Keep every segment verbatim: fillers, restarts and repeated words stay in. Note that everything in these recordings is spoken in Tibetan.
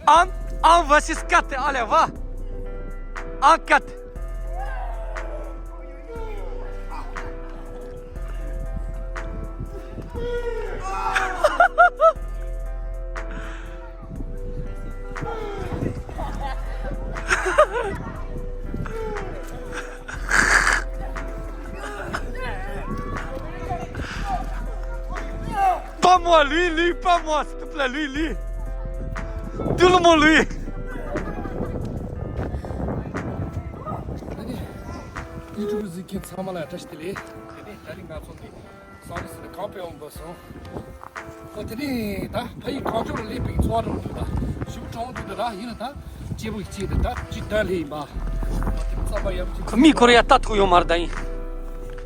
Un, un versus quatre, allez, va. Un quatre. Pas moi, lui, lui, pas moi, s'il te plaît, lui, lui. Tout le monde, lui. ཡུ་ཊུབ་གཟིགས་མཁན་ཚང་མ་ལ་བཀྲ་ཤིས་བདེ་ལེགས། དེ་ནས་ད་རིང་ང་ཚོ་འདི་སང་ཉིན་ཟེར་ན་གང་སྤེལ་འོང་པ་སོང་། ཨོ་དེ་ནས་ད་ཕ་ཡུལ་གངས་ལྗོངས་ལ་སླེབས་པའི་ཚོར་བ་འདུག་ད་ཞིབ་གྲོང་འདུག་ད་ར་ཡིན་ན་ད་སྐྱིད་པོ་ཡི་སྐྱིད་ད་ད་ཅི་ད་ལྷེ་ཡིན་པ། ཨོ་དེ་རྩམ་པ་ཡག་པོ་ཅིག་ཁོ་མིས་ཁོ་ར་ཡ་ལྟ་ཐུབ་ཡོད་མ་རེད་ད་ཡིན།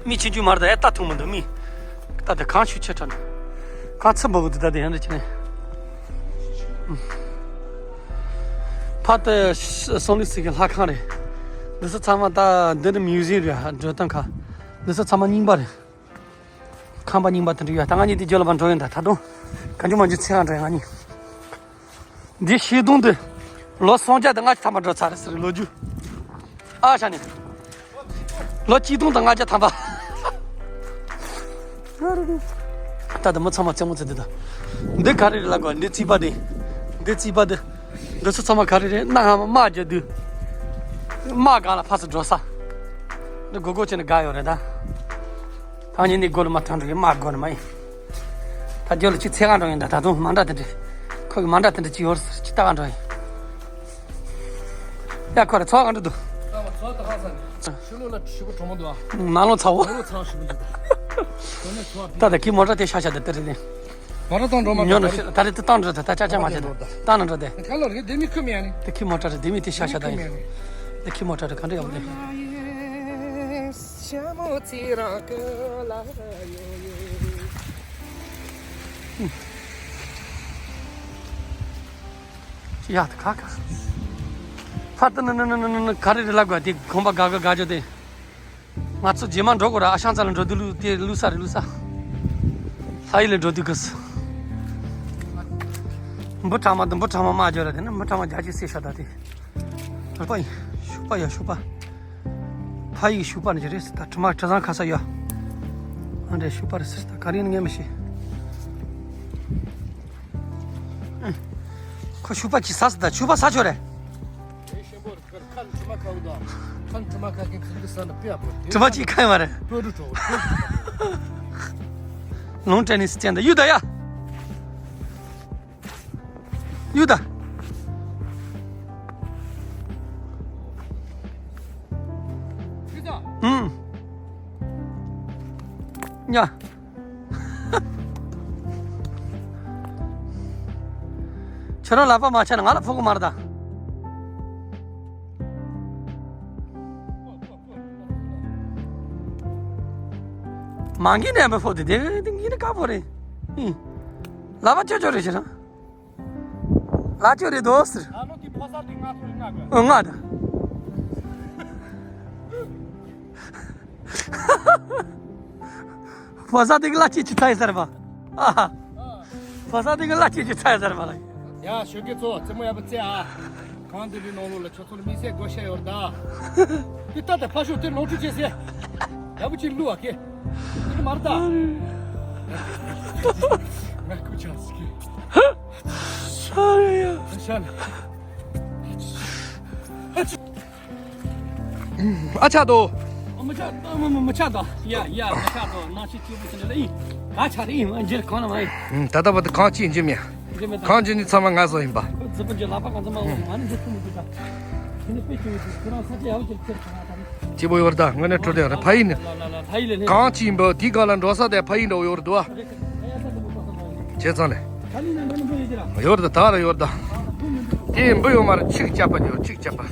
མི་ཆེ་རྒྱུ་མ་རེད་ད་ཡ་ལྟ་ཐུབ་མི་འདུག་མི་ད་དེ་གངས་ཆུ་ཆེ་དྲགས་ནས་གངས་ཚི་འབབ་འདུག་ད་དེ་ཡང་འདྲ་བྱས་ནས། ཕ་ཏི་སང་ལུགས་ཟེར་གི་ལྷ་ཁང་རེད། འདི་ཚོ་ཚང་མ་ད་འདི་ནི་མིའུ་ཟི་ཡམ་རེད། འགྲོ་སྟངས་ཁ། འདི་ཚོ་ཚང་མ་རྙིང་པ་རེད། ཁང་པ་རྙིང་པ་དེ་འདྲ་ཡོད། ད་ང་གཉིས་དེ་རྒྱབ་ལ་མར་འགྲོ་ཡིན་ད། ད་དུང་གང་བྱུང་མང་བྱུང་ཚེ་གང་འགྲོ་ཡིན་ང་གཉིས། འདི་ཤིང་སྡོང་འདི་ལོ་སུམ་བརྒྱ་དང་ལྔ་བཅུ་ཐམ་པ་འགྲོ་ཚར་རེད་ཟེར་ལོ་རྒྱུས། ཨ་ཤ་ནི། ལོ་གཅིག་སྟོང་དང་ལྔ་བརྒྱ་ཐམ་པ། ད་ལྟ་མི་ཚང་མ་རྩེད་མོ་རྩེ་འདི་དང་། འདི་ག་རེ་རེད་ལབ་དགོས། འདི་རྩིས་པ་འདི། འདི་རྩིས་པ་འདི། འདི་ཚོ་ཚང་མ་ག་རེ་རེད། གནའ་སྔ་མོ་དམག་རྒྱག་དུས། དམག་སྒང་ལ་ཕར་ཚུར་འགྲོ་ས། འདི་སྒོར་སྒོར་བྱས་ནས་བསྒར་ཡོད་རེད་ད། ད་ངས་འདི་སྒོ་ལ་མ་ཐང་འགྲོ་གི་དམག་སྒོ་ནས་མ་ཡིན། ད་རྒྱབ་ལ་གཅིག་འཚོལ་ག་འགྲོ་ཡིན་ད། ད་དུང་མ་འདྲ་དེ་འདྲ། ཁོ་གི་མ་འདྲ་དེ་འདྲ་གཅིག་ཡོད་རེད་ཟེར་གཅིག་ལྟ་ག་འགྲོ་ཡིན། ཡ་ཁོ་རེ་ཚོགས་ག་འགྲོ་འདུག་ཕྱི་ལོགས་ལ་ཞུ་གུ་གྲོང་མོ་འདུག་ནང་ལོགས་ཚ་བོ། ནང་ལོགས་ཚ་བོ་ཞུ་གུ་འདུག་ད་ལྟ་ཁྱི་མོ་ཊ་དེ་ཤ་ཤ་དེ་དེ་རེད་ནི། མོ་ཊ་བཏང་འགྲོ་མ་ཉོ་འགྲོ་ཤི་ད་རེད་དེ་བཏང་འགྲོ་དེ་ད་ཅག་ཅག་མ་བྱེད་དེ་བཏང་ན་འགྲོ་དེ། ཁ་ལོ་རེད་དེ་མི་ཁུ་མི་ཡ་ནི། དེ་ཁྱི་མོ་ཊ་རེད་དེ་མི་དེ་ཤ་ཤ་ད་ཡིན། དེ་ཁྱི་མོ་ཊ་རེད་ག་འདྲ་ཡོང་དེ། ཤ་མོ་ཚི་རང་ཀི་ལ་ཡོ་ཡོ། ཡ་ད་ཁ་ཁ། ཕར་ཏི་ན་ན་ན་ན་ན་ག་རེ་རེ་ལབ་དགོས་དེ་གོམ་པ་ག་ག་ག་ཅོ་དེ། ང་ཚོ་རྗེས་མ་འགྲོ་དགོས་ར། ཨ་ཤང་ཚ་ལ་འགྲོ་དུས་ལུས་དེ་ལུས་ས་རེད་ལུས་ས། ལྷ་ཡུལ་ལ་འགྲོ་དུས་གི་སུ། འབུ་ཕྲ་མ་དང་འབུ་ཕྲ་མ་མ་སྦྱོར་ར་དེ་ནི་འབུ་ཕྲ་མ་རྒྱ་ཆེ་སེ་ཤ་ད་དེ། གྲོད་པ་ཡིན་ཤུག་པ་ཡ་ཤུག་པ། ཕ་ཡིག་ཤུག་པ་ནི་ཅི་རེད་ཟེར་ད་དྲི་མ་དྲི་བཟང་ཁ་ས་ཡ། ཨ་འདྲེ་ཤུག་པ་རེད་ཟེར་ད་ག་རེ་ཡིན་ངས་མི་ཤེས། ཁོ་ཤུག་པ་ཅི་ཟ་ཟེར་ད་ཤུག་པ་ཟ་ཆོག་རེད། ཁ་ནི་དྲི་མ་ཁ་གི་དང་། ཁ་ནི་དྲི་མ་ཁ་གི་ཁ་གི་ས་ནི་དཔེ་ཡག་པོ་རེད། དྲི་མ་ཅིག་ཁ་ཡོད་མ་རེད། སྤོས་འབྲུ་གྲོགས་སྤོས་འབྲུ་གྲོགས། ལོང་ཏྲེ་ནི་སི་ཅན་ད་ཡུ་ད་ཡ། ཡུ་ད། ཡུ་ད། ཨུམ། ཉ། ཁྱོད་རང་ལག་པ་མ་ཆག་ན་ང་ལ་ཕོག་གི་མ་རེད་ད། མ་གི་ནས་མི་ཕོག་དེ་དེ་དེ་གི་ནི་དཀར་པོ་རེད། ཨི། ལག་པ་ཅོ་ཅོ་རེད་ཁྱེད་རང་། ལག་ཅོ་རེད་དོ་ཟེར། ཨ་ལོ་དེ་ཕོ་གསར་དེ་ང་ཚོ་རེད་ང་དགོས། ཨ་ང་ད། ཕོ་གསར་དེ་གི་ལག་ཅི་ཅི་ཚ་ཡི་ཟེར་བ། ཨ། ཕོ་གསར་དེ་གི་ལག་ཅི་ཅི་ཚ་ཡི་ཟེར་བ་ལ། ཡ་ཞོགས་ཀས་ཚོ་རྩེད་མོ་ཡག་པོ་རྩེ་ཨ། གང་དེ་འདྲའི་ནང་ལོགས་ལ་ཁྱོད་ཚོ་ལ་དམིགས་བསལ་བགོ་བཤའ་ཡོད་རེད་ད། དེ་ལྟ་དེ་ཕ་ཤོག་དེ་ནོར་འཁྲུལ་བྱས་ཟེར། ཡག་པོ་ཅིག་བླུག་ཨ་ཁེ། དེ་གི་མ་རེད་ད། ང་ཁུ་ཆག་སི་ཁེ། ཨ་རེ་ཡ། ཨ་ཤ་ནི། ཨ་ཆག་དོ། ཨ་མི་ཆག་དོ་མི་མི་མི་ཆག་དོ། ཡ་ཡ་མི་ཆག་དོ་ནང་ཆེ་སྐྱིད་པོ་ཟེར་ནས་ལ་ཨི། ག་ཆག་རེད་ཨི་མ་འཇིར་གང་ན་མ་ཨི། ད་ལྟ་བར་དུ་གང་ཅི་ཡིན་རྒྱུ་མེད། འཇིར་མེད་ད། གང་ཅི་ནི་ཚང་མ་ང་བཟོ་ཡིན་པ། ཁོ་རྫི་པོ་འཇིར་ལག་པ་གང་ཚང་མ་འོང་ང་ནི་འཇིར་ཐུབ་མི་འདུག་ད། དེ་ནི་དཔེ་སྐྱིད་པོ་འདུག་ཁོ་རང་ས་ཆ་ཡག་པོ་ཅིག་ཁྱེར་ཐོན་ཡ་ད་ནི། སྐྱིད་པོ་ཡོད་རེད་ད་དངོས་གནས་འཕྲོད་བསྟེན་རེད་ཕ་ཡིན་ནི། ལ་ལ་ལ་ལ་ལ་ལ་ལ་ལ། གང་ཅི་ཡིན་པ་དེའི་སྒང་ལ་འགྲོ་ས་དེ་ཕ་ཡིན་འདྲ་བོ་ཡོད་རེད་འདུག་ཨ། བྱས་ཙང་ལས། ཡོད་རེད་ད་ར་ཡོད་རེད་ད། དེ་འབུ་ཡོད་མ་རེད་ཆིག་བརྒྱབ་པ་ཡོད་ཆིག་བརྒྱབ་པ།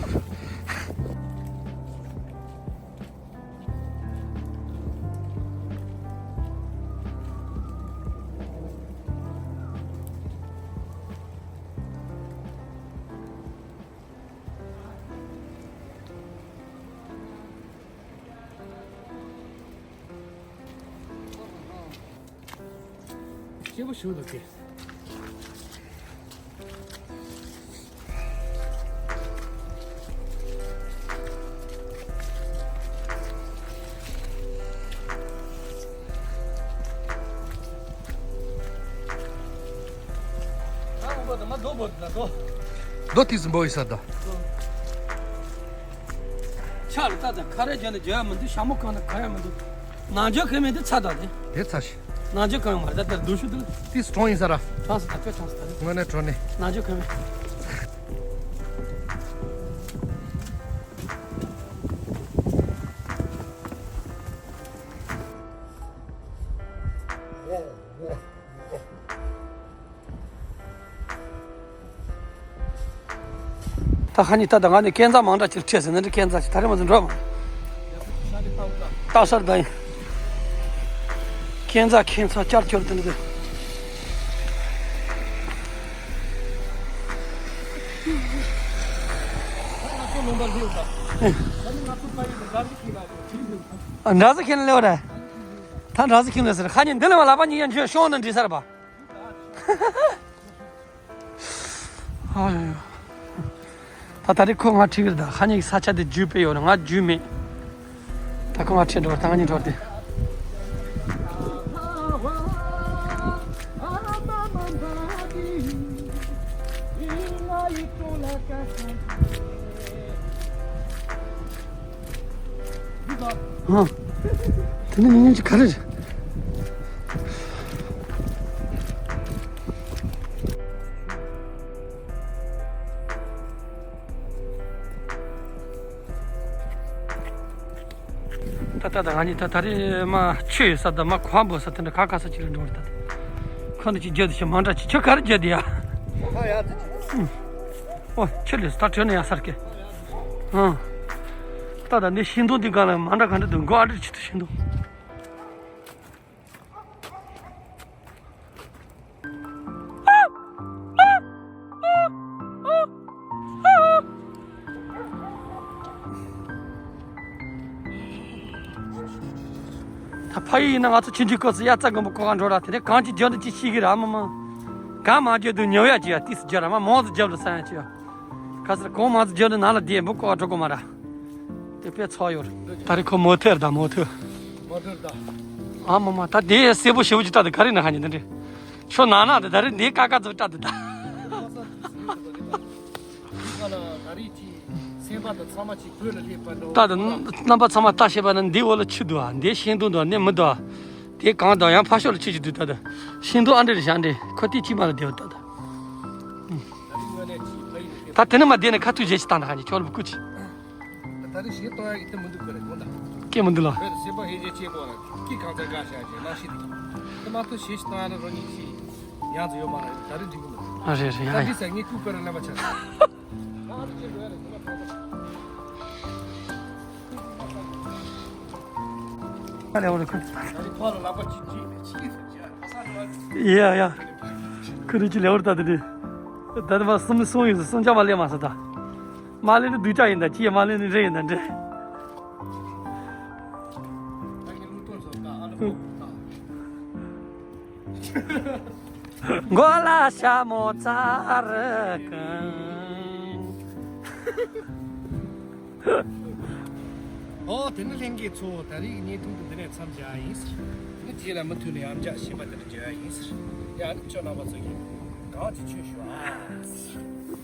སྐྱིད་པོ་ཞིག་འདུག་གི། རྡོ་བོར་ད་རྡོ། རྡོ་ཏིས་འབོ་ཡི་ས་ད། ཆ་ལ་ད་ད་ཁ་རས་རྒྱ་ནས་རྒྱ་ཡ་མི་འདུག་ཤ་མོ་གང་ནས་གང་ཡ་མི་འདུག་ནང་འཇོག་ཁེ་མེད་དུ་ཚ་ད་དེ། དེ་ཚ་ཤི། ནང་འཇོག་གང་ཡང་མ་རེད་ད་ད་རྡོ་ཤུ་དུ། ཏིས་གྲོང་ཡིན་ས་ར། གྲངས་སུ་ད་ཁྱོད་གྲངས་སུ་ད་རེད། དངོས་གནས་གྲོང་ནས། ནང་འཇོག་ཁེ་མེད། ད་ཁ་ཉིན་ད་ད་ང་ནི་སྐས་འཛེག་མང་དྲགས་ཅིག་ཁྲིད་ཟིན་ན་འདྲི། སྐས་འཛེག་ཅིག་ད་རེས་མ་ཟིན་འགྲོ་མ། སྟག་ཤར་ད་ཡིན། སྐས་འཛེག་ཁྱེད་ཚོ་བསྐྱར་བསྐྱར་དུ་འདུག་ཨ། འདྲ་ཟིག་ཁྱེད་ལེ་བ་རེད། ད་འདྲ་ཟིག་ཁྱེད་ལེ་ཟེར། ཁ་ཉིན་འདི་ལ་བ་ལག་པ་གཉིས་ཀྱང་འཇོན་ཤོང་ན་འདྲི་ས་རེད་པ། ཨ་ཡ་ཡ། ད་ད་རེས་ཁོ་ང་ཁྲིད་གི་རེད་ད། ཁ་ཉིན་གྱི་ས་ཆ་དེ་རྒྱུས་སྤེལ་ཡོད་ན་ང་རྒྱུས་མེད། ད་ཁོ་ང་ཁྲིད་འགྲོ་བར་ད་ང་གཉིས་འགྲོ་དེ། ཨ། དེ་ནི་ཉིན་ཉིན་གྱི་ག་རེ་རེད། ད་ད་ད་ང་གཉིས་ད་ད་རེས་མ་ཆུ་ཡོད་ས་ད་མ་གོ་བ་འབོད་ས་དེ་འདྲ་ག་ག་ས་ཅིག་ལ་འགྲོ་རེད་ད། ཁོ་འདི་ཅིག་རྒྱབ་དེ་ཞིག་མ་འདྲ་ཅིག་ཁྱོད་ག་རེ་རྒྱབ་དེ་ཡ། ཨོ་ཁྱོད་ལས་ད་བྲོས་ནས་ཡ་སར་སྐད། ཨང་། ད་ད་ནི་ཤིང་སྡོང་འདི་ག་ལ་མ་འདྲ་ག་འདྲ་འདུག་མགོ་ཨ་འདྲ་ཆེ་ཏུ་ཤིང་སྡོང་། ད་ཕ་ཡུལ་ཡིན་ན་ང་ཚོ་ཆུང་ཆུང་སྐབས་སུ་ཡ་རྩྭ་དགུན་འབུ་བརྐོ་ག་འགྲོ་ར། དེ་ནས་གངས་ཅིག་རྒྱབ་ན་ཅིག་ཤི་གི་ར། མ་མ་གངས་མ་རྒྱབ་དུས་ཉོ་ཡ་ཅིག་ཡ་ཏིས་སུ་རྒྱབ་ར། མ་མང་དུ་རྒྱབ་ལ་ས་ཡ་ཅིག་ཡ། ག་ཟེར་གོང་མ་ཚོ་འཇོན་ནི་ནང་ལ་བསྡད་འབུ་བརྐོ་བ་འགྲོ་གོ་མ་ར། དེ་དཔེ་ཚོགས་ཡོད་རེད། ད་རེས་ཁོ་མོ་ཐེར་དང་མོ་ཐེར། མོ་ཐེར་དང་། ཨ་མ་མ་ད་དེ་སེར་པོ་ཞེ་པོ་ཅིག་སྟག་དེ་ག་རེ་ན་ཧ་ཉི་འདི་འདྲས། ཁྱོད་ནང་ན་དེ་ད་རེས་འདི་ཀ་ཀ་ཚོ་སྟག་དེ་ད། སྟག་དེ་རྣམ་པ་ཚང་མ་ལྟ་ཤེས་པ་ན་འདི་འོག་ལ་ཆུ་འདུག་ཨ། འདི་ཤིང་སྡོང་འདུག་ཨ། འདི་མི་འདུག་ཨ། དེ་གང་དང་ཡང་ཕ་ཤོར་ལ་ཆུ་ཅིག་འདུག་ད་ད། ཤིང་སྡོང་ཨ་འདྲ་རེ་བཞག་འདྲེ་ཁོ་དེ་ཅི་མ་ལ་བསྡད་པ་ད་ད། ད་དེ་ནི་མ་བསྡད་ནས་ཁ་ཐུག་བྱེད་ཅི་བཏང་ད་ཧ་ཉི་ཁྱོད་ལ་བུ་ཀུ་ཅི། ད་རེས་ཞེས་གཏོང་ཡག་གི་དེ་མི་འདུག་གི་རེད་དགོངས་དག་སྐད་མི་འདུག་ལ། བོད་སེམས་པ་ཧེ་ཇེ་ཆེ་པོ་ར་སྐྱིད་གང་ཚ་དགའ་བཞག་ཅེས་གནང་ཤེས་འདུག་དེ་མ་གཏོགས་ཞེས་གཏོང་ཡག་ལ་རོ་ཉིན་ཞིག་ཡང་ཚོ་ཡོད་མ་རེད། ད་རེས་འགྲིག་གི་མི་འདུག་ཨ་རེད་རེད་ཡ་ད་ཡ། འདི་ས་ངས་ཀུ་པེ་ར་ལེན་པ་ཆགས། ད་རེས་ཐོག་ལ་ལག་པ་གཅིག་གཅིག་གཅིག་ཡ་ཡ། ཁུ་རུ་ཅི་ལེ་བར་ད་དེ་དེ། ད་དེ་མ་གསུམ་གསུམ་ཡིན་ཟེར་གསུམ་ཆ་མ་ལེན་མ་ཟེར་ད། མ་ལེན་ནི་སྡུག་ཅག་ཡིན་ད་ཅི་ཡ་མ་ལེན་ནི་རེ་ཡིན་ད་འདྲེ། མགོ་ལ་ཞྭ་མོ་ཚ་རུ་ཀང་། ཨོ་དེ་ནི་ལྷན་རྒྱས་ཚོ་ད་རེས་ཀྱི་བརྙན་ཐུང་དེ་འདི་ནས་མཚམས་བཞག་ཡིན་ཟེར། དེ་ནི་རྗེས་ལ་མུ་མཐུད་ནས་ཡང་བསྐྱར་ཤེས་པ་དེ་འདྲ་བརྗོད་ཡ་ཡིན་ཟེར། ཡ་ནི་ཁྱོད་རྣམ་པ་ཚོ་ཡིན་གང་ཅི་ཆོས་ཞུ་ཨ།